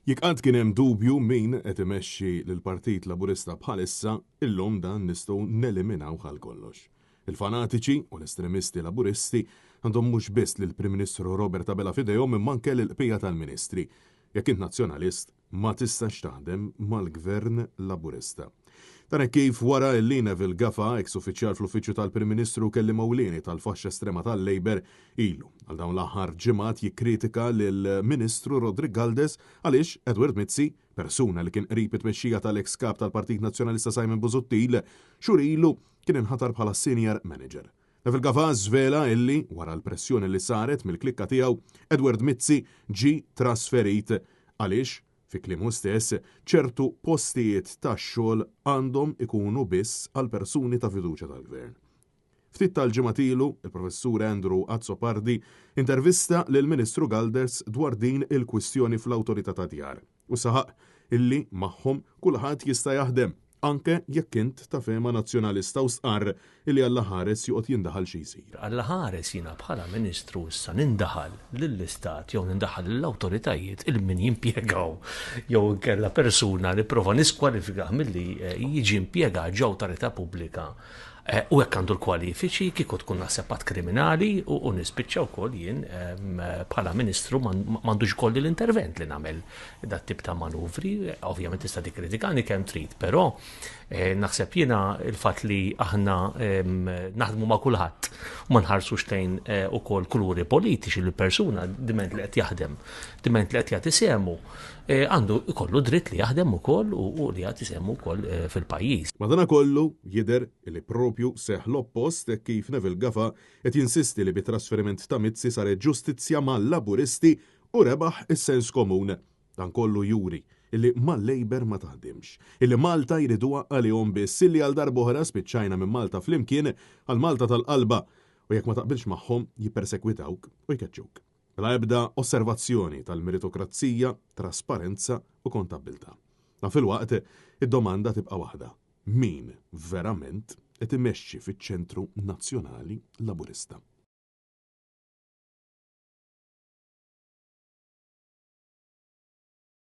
Jekk qatt kien hemm dubju min qed imexxi lill-Partit Laburista bħalissa, illum dan nistgħu neliminawh għal kollox. Il-fanatiċi u l-estremisti Laburisti għandhom mhux biss lill-Prim Ministru Robert Abela f'idejhom imma anke lill-qpija tal-Ministri. Jekk int Nazzjonalist, ma tistax taħdem mal-Gvern Laburista. Dan hekk kif wara illi Neville Gafa, eks uffiċjal fl-Uffiċċju tal-Prim Ministru u kelliem ewlieni tal-faxxa estrema tal-Labour, ilu għal dawn l-aħħar ġimgħat jikkritika lill-Ministru Roderick Galdes għaliex Edward Mizzi, persuna li kien qrib it-tmexxija tal-eks Kap tal-Partit Nazzjonalista Simon Busuttil, xhur ilu kien inħatar bħala Senior Manager. Neville Gafa żvela illi, wara l-pressjoni li saret mill-klikka tiegħu, Edward Mizzi ġie trasferit għaliex Fi kliemu stess, ċertu postijiet tax-xogħol għandhom ikunu biss għal persuni ta' fiduċja tal-Gvern. Ftit tal-ġimgħat ilu, il-Professur Andrew Azzopardi intervista lill-Ministru Galdes dwar din il-kwistjoni fl-Awtorità tad-Djar u saħaq illi magħhom kulħadd jista' jaħdem anke jekk int ta' fehma Nazzjonalista u stqarr illi Alla ħares joqgħod jindaħal xi jsir. Alla ħares jiena bħala Ministru issa nindaħal lill-Istat jew nindaħal lill-awtoritajiet il min jimpjegaw jew inkella persuna nipprova niskwalifikah milli jiġi impjegat ġo awtorità pubblika u hekk għandu l-kwalifiċi kieku tkun naħseb att kriminali u nispiċċa wkoll jien bħala Ministru m'għandux ikolli l-intervent li nagħmel dat tip ta' manuvri, ovvjament tista' tikkritikani kemm trid, però eh, naħseb jiena il-fatt li aħna naħdmu ma' kulħadd u ma nħarsux lejn eh, ukoll kuluri politiċi li persuna diment li qed jaħdem, diment li qed jagħti semu, eh, għandu ikollu dritt li jaħdem ukoll u li jagħti semu wkoll fil-pajjiż. Madanakollu jidher li propju seħ l-oppost kif Neville Gafa qed jinsisti li bit-trasferiment ta' Mizzi saret ġustizzja mal-Laburisti u rebaħ is-sens komun. Dan kollu juri illi mal-Labour ma taħdimx, illi Malta jriduha għalihom biss, illi għal darb'oħra spiċċajna minn Malta flimkien għal Malta tal-qalba u jekk ma taqbilx magħhom jippersekwitawk u jkeċċuk. Bla ebda osservazzjoni tal-meritokrazija, trasparenza u kontabbiltà. Dan filwaqt id-domanda tibqa' waħda, min verament qed imexxi fiċ-Ċentru Nazzjonali Laburista?